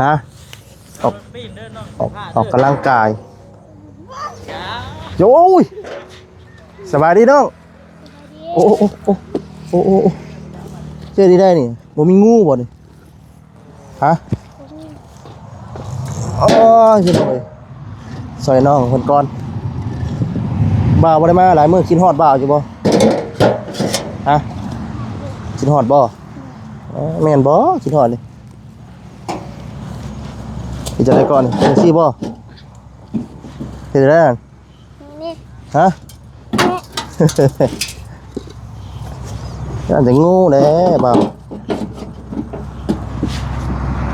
ຮະ? ອອກ ອອກ ອອກກຳລັງກາຍ. ໂອ້ຍ ສະບາຍດີນ້ອງ. ໂອ້ ໂອ້ ໂອ້ ເຮັດໄດ້ນີ້ ບໍ່ມີງູບໍ່ນີ້? ຮະ? ໂອ້ຍ ພີ່ນ້ອງເອີຍ ຊ່ອຍນ້ອງເພິ່ນກ່ອນ. ບ່າວບໍ່ໄດ້ມາຫຼາຍມື້ ຄິດຮອດບ່າວຢູ່ບໍ່? ຮະ? ຄິດຮອດບໍ່? ເອີ ແມ່ນບໍ່? ຄິດຮອດນີ້. ເຮັດຈັ່ງໃດກ່ອນນີ້? ຈັ່ງຊີ້ບໍ່? ເຮັດຈັ່ງໃດຫັ້ນ? ນີ້ ຮະ? ນີ້ ຢ້ານຈະງູແຫຼະບ່າວ.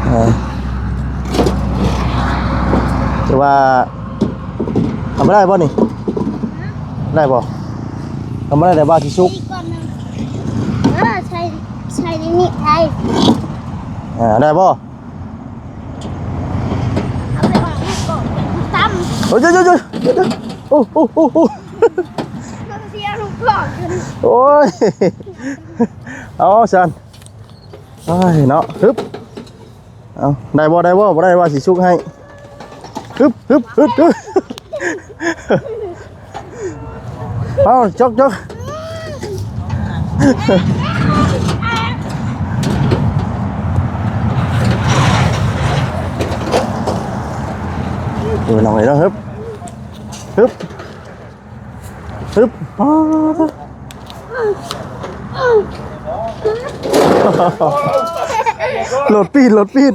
ເອີ ແຕ່ວ່າ ເອົາມາໄດ້ບໍ່ນີ້? ໄດ້ບໍ່? ເອົາມາໄດ້ແຕ່ວ່າຊິສຸກ. ອີກກ່ອນໜຶ່ງ ເອີ ໃສ່ ໃສ່ໃນນີ້ໄດ້. ອ່າ ໄດ້ບໍ່? ເອົາໄປວາງໃຫ້ກອງເປັນຕຳ. ໂອ້ຍ ໂອ້ຍ ໂອ້ຍ ໂອ້ຍ ໂອ້ຍ ໂອ້ຍ ໂອ້ຍ ໂອ້ຍ ໂອ້ຍ ເອົາ ຊັ້ນ ໂອ້ຍ ເນາະ ຮຶບ ເອົາ ໄດ້ບໍ່? ໄດ້ບໍ່? ບໍ່ໄດ້ວ່າຊິສຸກໃຫ້. ຮຶບ ຮຶບ ຮຶບ ຮຶບ ເອົາ ຈົກ ຈົກ ໂອ້ຍ ນ້ອງເອີຍເນາະ ຮຶບ ຮຶບ ຮຶບ ປາດ ໂລດປີນ ໂລດປີນ.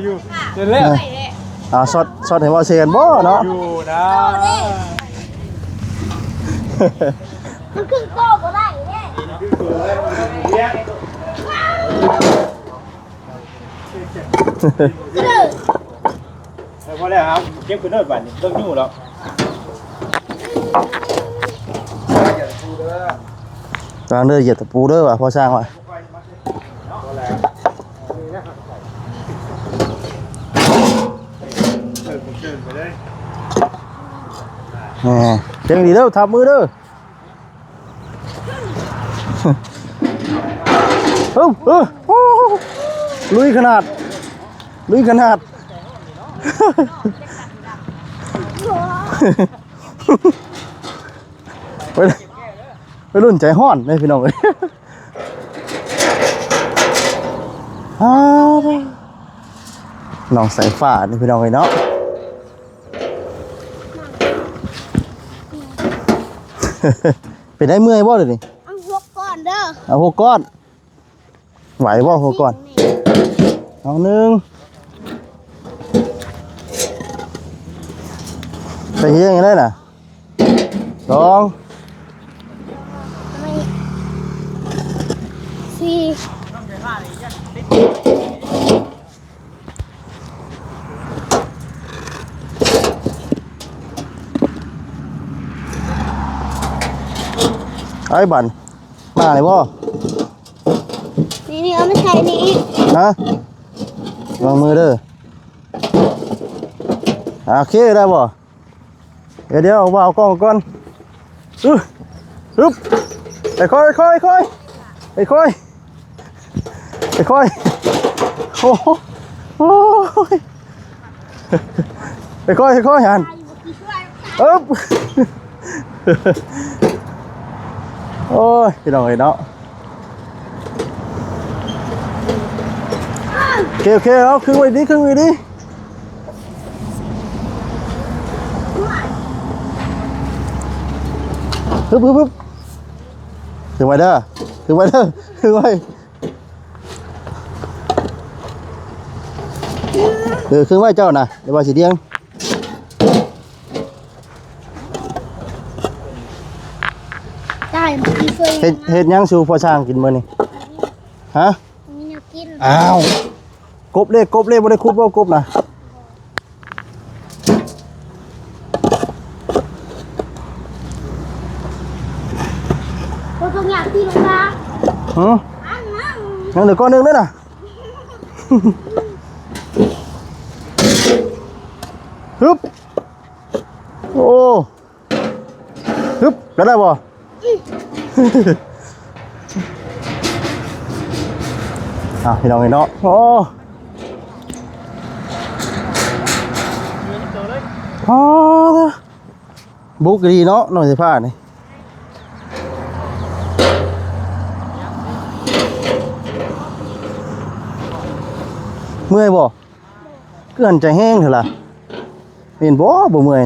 ຢູ່ ເຫັນແລ້ວ ເອີ ອ່າ ຊັອດ ຊັອດໃຫ້ເວົ້າໃສ່ກັນບໍ່ເນາະ ຢູ່ນະ ມັນຂຶ້ນໂຕບໍ່ໄດ້ເດ້ ເອີ ພໍແລ້ວ ເອົາເກັບຂຶ້ນເດີ ບາດນີ້ເລິກຍູ້ແລ້ວ ຕາງເດີ ຢຽບຕະປູເດີວ່າ ພໍ່ຊ່າງວ່າ ແໝ່ ເກັ່ງດີເດີ ທັບມືເດີ. ເອີ ເອີ ລຸຍຂະໜາດ ລຸຍຂະໜາດ ໄວ ໄວລຸ້ນໃຈຮ້ອນເດ້ພີ່ນ້ອງເອີຍ ອ້າ ນ້ອງສາຍຟ້ານີ້ພີ່ນ້ອງເອີຍເນາະ. ເປັນໄດ້ເມື່ອຍບໍ່ດຽວນີ້? ເອົາຫົກກ້ອນເດີ ເອົາຫົກກ້ອນ ໄຫວບໍ່ຫົກກ້ອນ? ເອົາໜຶ່ງ ໄປຮຽງໃຫ້ໄດ້ນະ ສອງ ສີ່ ໄອ້ບັນ ມາແລ້ວບໍ່? ນີ້ໆ ເອົາມາໃສ່ນີ້ອີກ ຮະ? ລອງມືເດີ ໂອເຄ ໄດ້ບໍ່? ດຽວ ດຽວ ວ່າເອົາກ້ອງກ່ອນ ອຶ ອຶບ ຄ່ອຍໆ ຄ່ອຍໆ ຄ່ອຍໆ ຄ່ອຍໆ ໂອ້ໂຫ ໂອ້ຍ ຄ່ອຍໆ ຄ່ອຍໆ ຫັ້ນ ອຶບ ໂອ້ຍ ພີ່ນ້ອງເອີຍເນາະ. ໂອເຄ ໂອເຄ ເອົາ ຄຶງໄວ້ດີ ຄຶງໄວ້ດີ ຮຶບ ຮຶບ ຮຶບ ຄຶງໄວ້ເດີ ຄຶງໄວ້ເດີ ຄຶງໄວ້ ເອີ ຄຶງໄວ້ເຈົ້ານະ ດຽວວ່າຊິດຽງ. ໄດ້ ເຮັດ ເຮັດຫຍັງສູ່ພໍ່ຊ່າງກິນມື້ນີ້? ຮະ? ມີແນວກິນ ອ້າວ ກົບເດ້ ກົບເດ້ ບໍ່ໄດ້ຂຸດບໍ່ ກົບນະ? ບໍ່ຕ້ອງຢາກຕີລົງມາ ຮະ? ອັນນັ້ນ ຍັງເຫຼືອກ້ອນໜຶ່ງເດ້ນະ ຮຶບ ໂອ້ ຮຶບ ໄດ້ບໍ່? ອ່ະ ພີ່ນ້ອງເອີຍເນາະ ໂອ້ ອໍ ບຸກດີເນາະ ນ້ອງສາຍຟ້ານີ້ ເມື່ອຍບໍ່? ຄືຫັນໃຈແຮງເທື່ອລະ ແມ່ນບໍ່? ບໍ່ເມື່ອຍ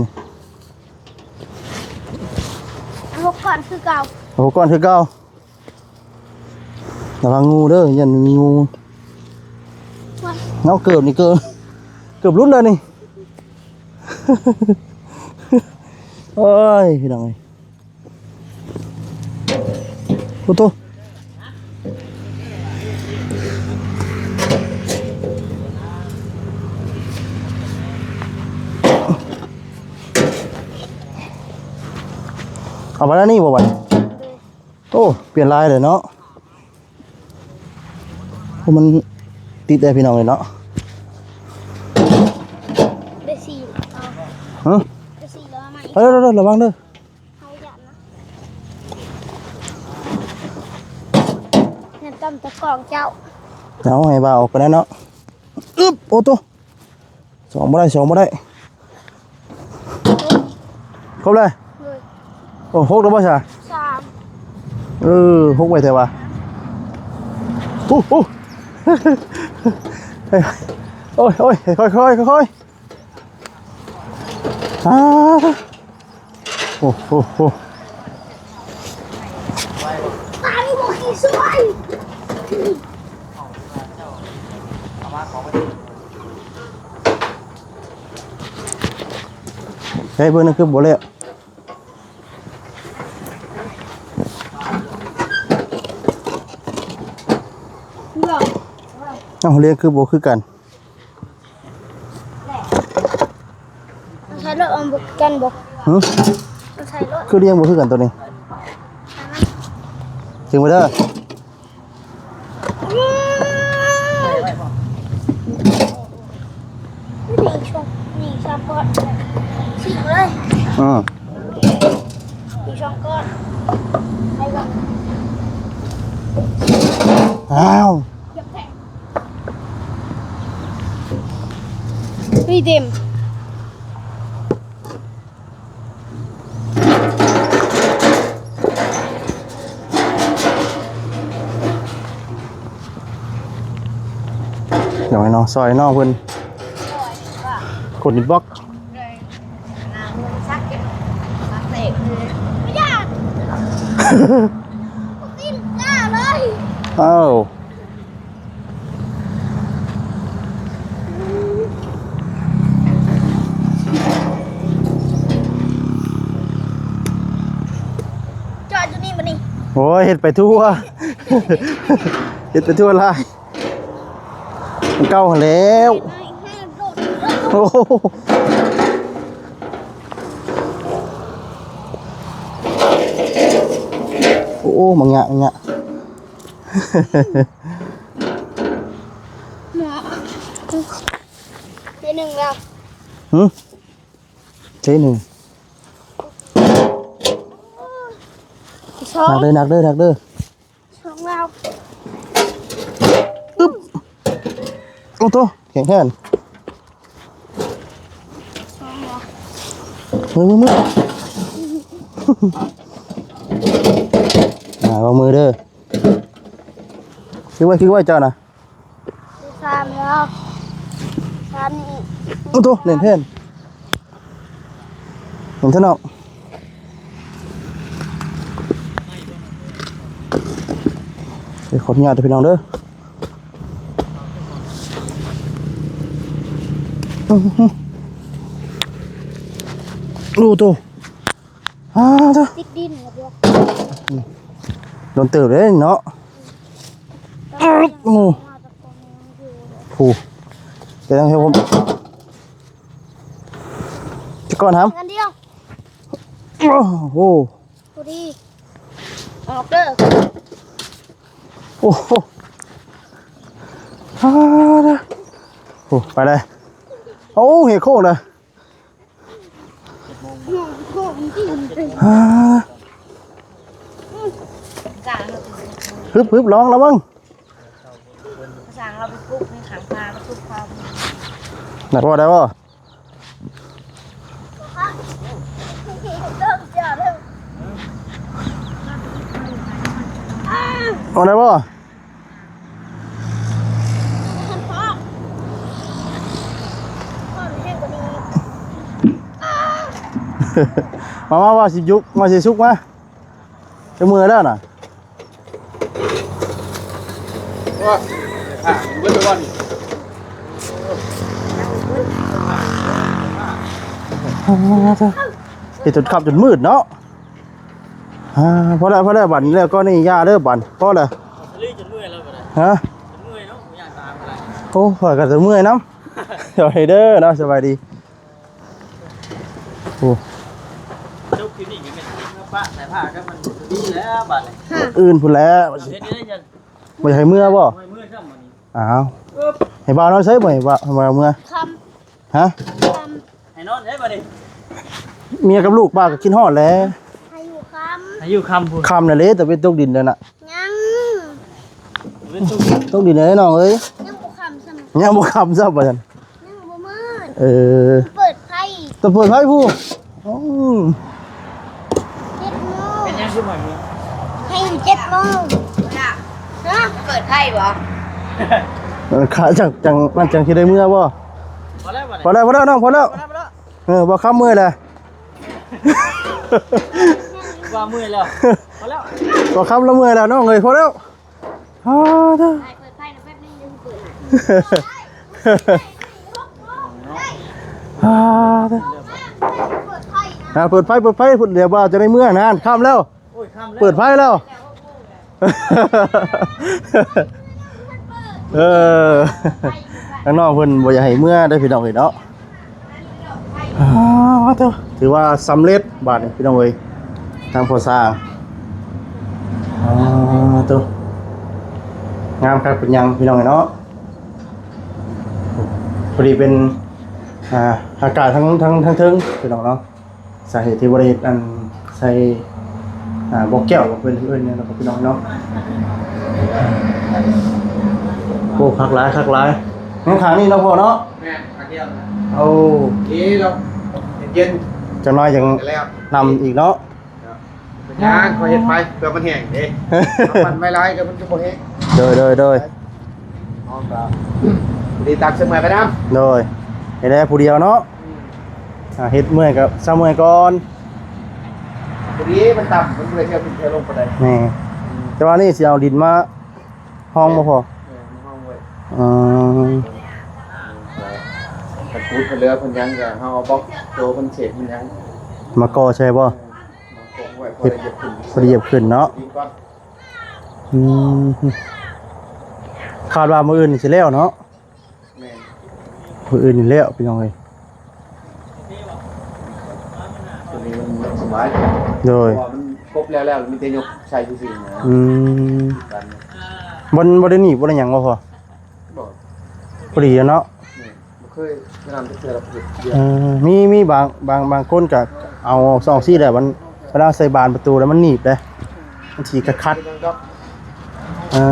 ຫົກກ້ອນຄືເກົ່າ ຫົກກ້ອນຄືເກົ່າ ລະວັງງູເດີ ຢ້ານມີງູ ເອົາ ເກີບນີ້ ເກີບ ເກີບຫຼຸດແລ້ວນີ້ ເ ໂອ້ຍ ພີ່ນ້ອງເອີຍ ໂອ້ໂຕ ເອົາໄປແລ້ວນີ້ບໍ່ບັດນີ້? ໂອ້ ປ່ຽນລາຍເລີຍເນາະ. ໂອ້ ມັນຕິດແດ່ພີ່ນ້ອງເອີຍເນາະ ໄດ້ສີ່ ຮະ ໄດ້ສີ່ ແລ້ວ ມາອີກ ເອີ ເດີ ເດີ ລະວັງເດີ ເຮົາຢ້ານນະ ຍັງຕຳຕະກອງເຈົ້າ ເອົາໃຫ້ບ່າວອອກໄປແດ່ເນາະ ອຶບ ໂອ້ໂຕ. ສອງບໍ່ໄດ້ ສອງບໍ່ໄດ້ ຄົບແລ້ວ ໂດຍ ໂອ້ ຫົກແລ້ວບໍ່ຊະ ສາມ ເອີ ຫົກໄວແທ້ວ່າ ໂອ້ ໂອ້ ໂອ້ຍ ໂອ້ຍ ຄ່ອຍໆ ຄ່ອຍໆ ອາ ໂອ້ໂຫ ໂອ້ ຕາຍບໍ່ຂີ້ຊ່ວຍ ເຮີ້ຍ ເບິ່ງນັ້ນຄືບໍ່ແລ້ວ ເອົ້າ ລຽງຄືບໍ່ຄືກັນ? ໃຊ້ລົດອອມບຸກກັນບໍ່? ຫື? ໃຊ້ລົດ ຄືລຽງບໍ່ຄືກັນໂຕນີ້ ເຊິ່ງໄປເດີ ນີ້ຊ່ວງ ນີ້ຊ່ວງກ່ອນ ຊິເລີຍ ອື ອີກສອງກ້ອນ ໄປກ່ອນ ອ້າວ ເຮີ້ຍ ເຕັມ ເອົາໃຫ້ນ້ອງຊ່ອຍນ້ອງເພິ່ນ ກົດອິນບັອກ ເອົ້າ ຈອດຢູ່ນີ້ບັດນີ້ ໂອ້ຍ ເຮັດໄປທົ່ວ ເຮັດໄປທົ່ວລາຍ ມັນເກົ່າຫັ້ນແລ້ວ ໂອ້ໂຫ ໂອ້ ມັນຍາກ ມັນຍາກ ໄດ້ໜຶ່ງແລ້ວ ຫື? ໄດ້ໜຶ່ງ ສອງ ໜັກເດີ ໜັກເດີ ໜັກເດີ ສອງແລ້ວ ອຶບ ໂອ້ໂຕ ແຂງແທ້ ສອງແລ້ວ ມື ມື ມື ອ່າ ວາງມືເດີ ຖືກໄວ້ ຖືກໄວ້ເຈົ້ານະ ສາມແລ້ວ ສາມນີ້ ໂອ້ໂຕ ແໜ້ນແທ້ ເຫັນເທື່ອນ້ອງ ເອີ ຂໍອະນຸຍາດເດີພີ່ນ້ອງເດີ ໂອ້ໂຕ ອ້າໂຕ ຕິດດິນແລ້ວບໍ່ ອືມ ໂດນເຕີບເດ້ເນາະ ອືມ ໂອ້ ຜູ້ ແຕ່ຕ້ອງໃຫ້ຜົມ ຈະກ່ອນຫຳ ອັນດຽວ ໂອ້ໂຫ ພໍດີ ອອກເດີ ໂອ້ໂຫ ອາ ໂອ້ ໄປເລີຍ ໂອ້ ເຮັດໂຄ້ງເລີຍ ອາ ຮຶບ ຮຶບ ລອງ ລະວັງ ຊ່າງເຮົາໄປປຸກໃນຂ້າງປ່າ ໄປປຸກເຂົາ ໄດ້ບໍ່ ໄດ້ບໍ່? ເອົາໄດ້ບໍ່? ມາ ມາ ວ່າຊິຢຸກ ວ່າຊິສຸກມາ. ຈະເມື່ອຍແລ້ວນະ ໂອ້ຍ ອ່າ ເບິດກ່ອນ ອ່າ ເອີ ຮັດຈົນຄ່ຳຈົນມືດເນາະ. ອ່າ ພໍແລ້ວ ພໍແລ້ວ ບັດນີ້ແລ້ວກໍນີ້ຢ່າເດີບັດ ພໍແລ້ວ. ສະລີຈົນເມື່ອຍແລ້ວກໍໄດ້ ຮະ ຈົນເມື່ອຍເນາະ ບໍ່ຢາກຕາມກໍໄດ້. ໂອ້ ຂ້ອຍກໍຈະເມື່ອຍນຳ. ສະບາຍດີເດີເນາະ ສະບາຍດີ. ໂອ້ ຈົບຢູ່ນີ້ກໍແມ່ນເມືອປະສາຍຜ້າກັບມັນດີແລ້ວບັດນີ້. ອື່ນພຸ້ນແຫຼະ ເຮັດໄດ້ຈັ່ງ ບໍ່ຢາກໃຫ້ເມືອບໍ່? ບໍ່ໃຫ້ເມືອຊ້ຳບັດນີ້. ອ້າວ ເອີບ ໃຫ້ບ່າວນອນໃສບໍ່? ໃຫ້ບ່າວ ໃຫ້ບ່າວເມືອ ຄ່ຳ ຮະ? ຄ່ຳ ໃຫ້ນອນໃສບັດນີ້? ເມຍກັບລູກບ່າວກໍຄິດຮອດແຫຼະ. ໃຫ້ຢູ່ຄ່ຳ ໃຫ້ຢູ່ຄ່ຳພຸ້ນ ຄ່ຳແລ້ວເດ້ ຕາເວັນຕົກດິນແລ້ວນະ. ຍັງ ຕະເວັນຕົກດິນ ຕົກດິນແລ້ວນ້ອງເອີຍ. ຍັງບໍ່ຄ່ຳຊ້ຳ ຍັງບໍ່ຄ່ຳຊ້ຳວ່າຊັ້ນ. ຍັງບໍ່ມືດ ເອີ ເປີດໄຟ ຕ້ອງເປີດໄຟພຸ້ນ. ໂອ້ ເຈັດໂມງ ເປັນຫຍັງຄືບໍ່ໃຫ້ເມືອ? ໃຫ້ເຈັດໂມງ. ຮະ ເປີດໄຟບໍ່? ເອີ ຂາ ຈັ່ງ ຈັ່ງ ມັນຈັ່ງຊິໄດ້ເມືອບໍ່? ພໍແລ້ວ ພໍແລ້ວ ພໍແລ້ວນ້ອງ ພໍແລ້ວ ພໍແລ້ວ ພໍແລ້ວ. ເອີ ບໍ່ຄ່ຳເມື່ອຍແຫຼະ ວ່າເມື່ອຍແລ້ວ ພໍແລ້ວ ບໍ່ຄ່ຳລະເມື່ອຍແລ້ວນ້ອງເອີຍ ພໍແລ້ວ. ອ້າ ເດີ ໄປເປີດໄຟນະ ແປັບໜຶ່ງ ດຽວຊິເປີດໃຫ້. ອ້າ ເດີ ເປີດໄຟນະ ອ່າ ເປີດໄຟ ເປີດໄຟ ດຽວວ່າຈະໄດ້ເມືອນະ ຄ່ຳແລ້ວ. ໂອ້ຍ ຄ່ຳແລ້ວ ເປີດໄຟແລ້ວ. ເອີ ທາງນ້ອງເພິ່ນບໍ່ຢາກໃຫ້ເມືອເດີພີ່ນ້ອງເອີຍເນາະ. ອ້າ ໂທ້ ຖືວ່າສຳເລັດບາດນີ້ພີ່ນ້ອງເອີຍ ທາງພໍ່ຊ່າງ. ອ້າ ໂທ້ ງາມຄັກເປັນຫຍັງພີ່ນ້ອງເອີຍເນາະ. ພໍດີເປັນ ອ່າ ອາກາດທາງ ທາງ ທາງເທິງພີ່ນ້ອງເນາະ. ສາເຫດທີ່ບໍ່ໄດ້ເຮັດອັນໃສ່ ອ່າ ບໍ່ແກ້ວ ເພິ່ນເອີ້ນແນວນັ້ນ ພີ່ນ້ອງເນາະ. ໂອ້ ຄັກຫຼາຍ ຄັກຫຼາຍ. ຍັງຂ້າງນີ້ເນາະພໍ່ເນາະ? ແມ່ນ ຂ້າງດຽວນະ. ໂອ້ ດີແລ້ວ ເຢັນໆ ຈັກໜ້ອຍຈັ່ງ ແລ້ວ ນຳອີກເນາະ. ເປັນຫຍັງ ຂ້ອຍເຮັດໄປເພື່ອມັນແຫ້ງເດ້. ເອົາປັ່ນໄວ້ຫຼາຍກໍມັນກໍບໍ່ແຫ້ງ. ໂດຍ ໂດຍ ໂດຍ. ເຮົາກໍພໍດີຕັກໃສ່ເມື່ອຍໄປນຳ. ໂດຍ ເຮັດແລ້ວຜູ້ດຽວເນາະ. ອືມ ອ່າ ເຮັດເມື່ອຍກໍເຊົາເມື່ອຍກ່ອນ. ພໍດີມັນຕ່ຳ ມັນບໍ່ໄດ້ເທື່ອຂຶ້ນເທື່ອລົງປານໃດ. ແມ່ນ. ອືມ ແຕ່ວ່ານີ້ຊິເອົາດິນມາຮອງບໍ່ພໍ? ແມ່ນ ມາຮອງໄວ້. ອືມ ຄັນປູດຄັນເຫຼືອເພິ່ນຫຍັງກໍເຮົາເອົາບລັອກໂຕເພິ່ນເສກເພິ່ນຫຍັງ ມາກໍ່ໃສ່ບໍ່? ແມ່ນ ມາກົກໄວ້ ພໍໄດ້ຢຽບຂຶ້ນ ພໍໄດ້ຢຽບຂຶ້ນເນາະ. ອືມ ຄາດວ່າມື້ອື່ນຊິແລ້ວເນາະ. ແມ່ນ ມື້ອື່ນນີ້ແລ້ວພີ່ນ້ອງເອີຍ. ຕົວນີ້ມັນສະບາຍ. ໂດຍ ເພາະວ່າມັນກົບແລ້ວໆ ມີແຕ່ຍົກໃສ່ຊື່ໆນະ. ອືມ ບໍ່ ບໍ່ໄດ້ໜີບບໍ່ໄດ້ຫຍັງບໍ່ພໍ່? ບໍ່ ພໍດີແລ້ວເນາະ. ແມ່ນ ບໍ່ເຄີຍນຳຈັກເທື່ອລະ. ເອີ ມີ ມີບາງ ບາງ ບາງຄົນກໍເອົາສອງຊີ້ແຫຼະ ມັນ ເວລາໃສ່ບານປະຕູແລ້ວມັນໜີບເດ້ ມັນຊິຂັດໆ. ເອີ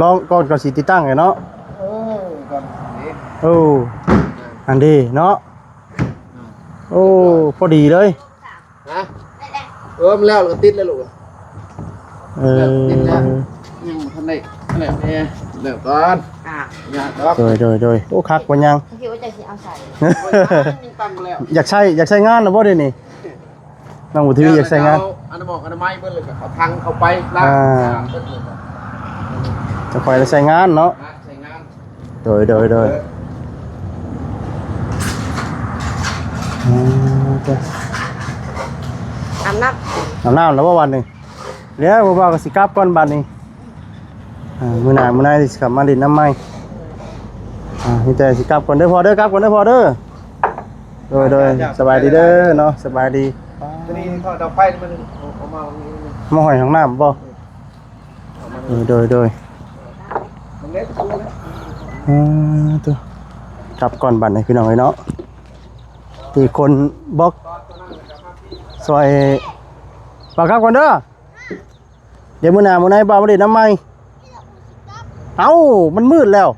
ລອງກ່ອນຊິຕິດຕັ້ງເນາະ. ເອີ ກ່ອນນີ້ ໂອ້ ອັນນີ້ເນາະ. ໂອ້ ພໍດີເລີຍ. ຮະ ເອີ ມັນແລ້ວ ແລ້ວກໍຕິດແລ້ວລູກ. ເອີ ຕິດແລ້ວ ຍັງບໍ່ທັນໄດ້ ອັນນັ້ນແດ່ ແລ້ວກ່ອນ. ອ່າ ຍາກດອກ. ໂດຍ ໂດຍ ໂດຍ. ໂອ້ ຄັກບໍ່ຍັງ ຄິດວ່າຈະຊິເອົາໃສ່ ຍັງຕັ້ງບໍ່ແລ້ວ. ຢາກໃຊ້ ຢາກໃຊ້ງານລະບໍ່ດຽວນີ້? ນ້ອງບຸນທະວີຢາກໃຊ້ງານ ເອົາອະນາມັຍ ອະນາໄມເບິດ ແລ້ວກໍເອົາຖັງເຂົ້າໄປລ້າງ. ອ່າ ເບິດເລີຍ ຈະຄ່ອຍໄດ້ໃຊ້ງານເນາະ. ໃຊ້ງານ. ໂດຍ ໂດຍ ໂດຍ. ເອີ ອືມ ອາບນ້ຳ ອາບນ້ຳແລ້ວບໍ່ບັດນີ້? ແລ້ວ ບໍ່ບ່າວກໍຊິກັບກ່ອນບັດນີ້. ອ່າ ມື້ໜ້າ ມື້ໃນຊິກັບມາຫຼິ້ນນຳໃໝ່. ອ່າ ມີແຕ່ຊິກັບກ່ອນເດີພໍ່ເດີ ກັບກ່ອນເດີພໍ່ເດີ. ໂດຍ ໂດຍ ສະບາຍດີເດີເນາະ ສະບາຍດີ. ຕົວນີ້ທໍ່ດັບໄຟມັນເອົາມາ ມາຫ້ອຍຫ້ອງນ້ຳບໍ່? ເອີ ໂດຍ ໂດຍ ໂດຍ. ມັນເລັກ ອືມ ໂຕ ກັບກ່ອນບັດນີ້ພີ່ນ້ອງເອີຍເນາະ. ທີ່ຄົນບລັອກຊ່ອຍ ຝາກກັບກ່ອນເດີ. ດຽວມື້ໜ້າມື້ໃນບ່າວມາຫຼິ້ນນຳໃໝ່. ເອົ້າ ມັນມືດແລ້ວ.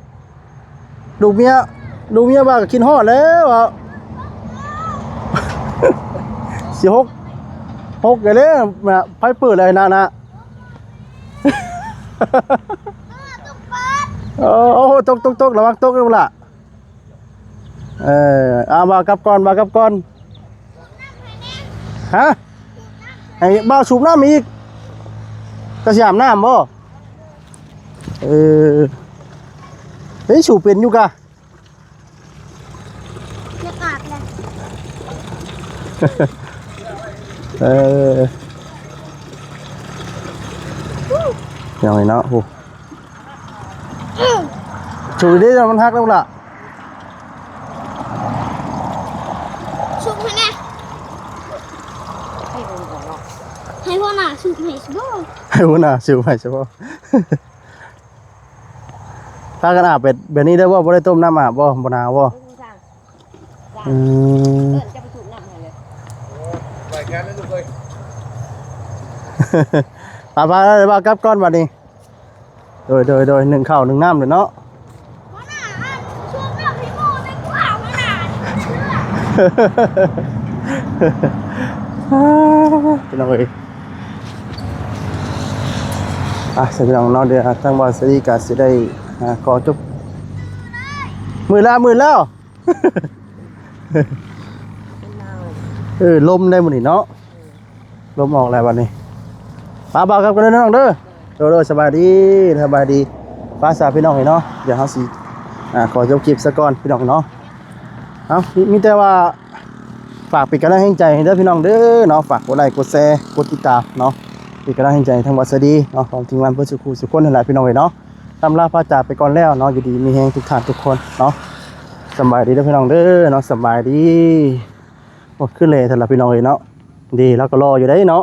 ລູກເມຍ ລູກເມຍບ່າວກໍຄິດຮອດແລ້ວ. ຊິຫົກ ຫົກແລ້ວ ໄຟເປີດແລ້ວນະ ນະ. ເອີ ໂອ້ ຕົກ ຕົກ ຕົກ ລະວັງຕົກເດີ້ລະ. ເອີ ເອົາ ບ່າວກັບກ່ອນ ບ່າວກັບກ່ອນ. ຮະ ໃຫ້ບ່າວສູບນ້ຳອີກ. ເຈົ້າຊິອາບນ້ຳບໍ່? ເອີ ເອີຍ ສູບເປັນຢູ່ກະ. ຢາກອາບແລ້ວ. ເອີ ຍັງໄງເນາະ ໂຫ ສູງເດ້ມັນຫັກແລ້ວລະ ສູບໃຫ້ແດ່ ໃຫ້ຫົວໜ້າສູບໃຫ້ຊິບໍ່ ໃຫ້ຫົວໜ້າສູບໃຫ້ຊິບໍ່ ພາກັນອາບແບບ ແບບນີ້ເດີບໍ່ ບໍ່ໄດ້ຕົ້ມນ້ຳອາບບໍ່ ບໍ່ໜາວບໍ່? ອືມ ໄປກັນແລ້ວລູກເອີຍ ໄປໆ ໄປກັບກ່ອນບັດນີ້ ໂດຍໆໆ ໜຶ້ງເຂົ້າໜຶ້ງນ້ຳເດີເນາະ ພີ່ນ້ອງເອີຍ ອ່ະ ສະ ພີ່ນ້ອງເນາະ ດຽວທາງບ່າວສາລີກະຊິໄດ້ ອ່າ ຂໍຈົບ ມືດແລ້ວ ມືດແລ້ວ ເອີ ລົມໄດ້ມື້ນີ້ເນາະ ລົມອອກແລ້ວບັດນີ້ ປະ ບ່າວກັບກັນເດີນ້ອງເດີ ໂດຍໆ ສະບາຍດີ ສະບາຍດີ ປະ ສາ ພີ່ນ້ອງເອີຍເນາະ ດຽວເຮົາຊິ ອ່າ ຂໍຈົບຄລິບຊະກ່ອນ ພີ່ນ້ອງເນາະ ເອົາ ມີ ມີແຕ່ວ່າ ຝາກເປັນກຳລັງແຮງໃຈໃຫ້ເດີພີ່ນ້ອງເດີເນາະ ຝາກກົດໄລ້ກົດແຊກົດຕິດຕາມເນາະ ເປັນກຳລັງແຮງໃຈໃຫ້ທາງບ່າວສາລີເນາະ ພ້ອມທີມງານເບິດສູ່ຄູ່ສູ່ຄົນຫັ້ນແຫຼະພີ່ນ້ອງເອີຍເນາະ ລ່ຳລາພາຈາກໄປກ່ອນແລ້ວເນາະ ຢູ່ດີມີແຮງທຸກທ່ານທຸກຄົນເນາະ ສະບາຍດີເດີພີ່ນ້ອງເດີເນາະ ສະບາຍດີ ໂອ້ ຄືແຫຼແທ້ລະພີ່ນ້ອງເອີຍເນາະ ດີ ລາວກໍຫຼໍ່ຢູ່ເດ້ເນາະ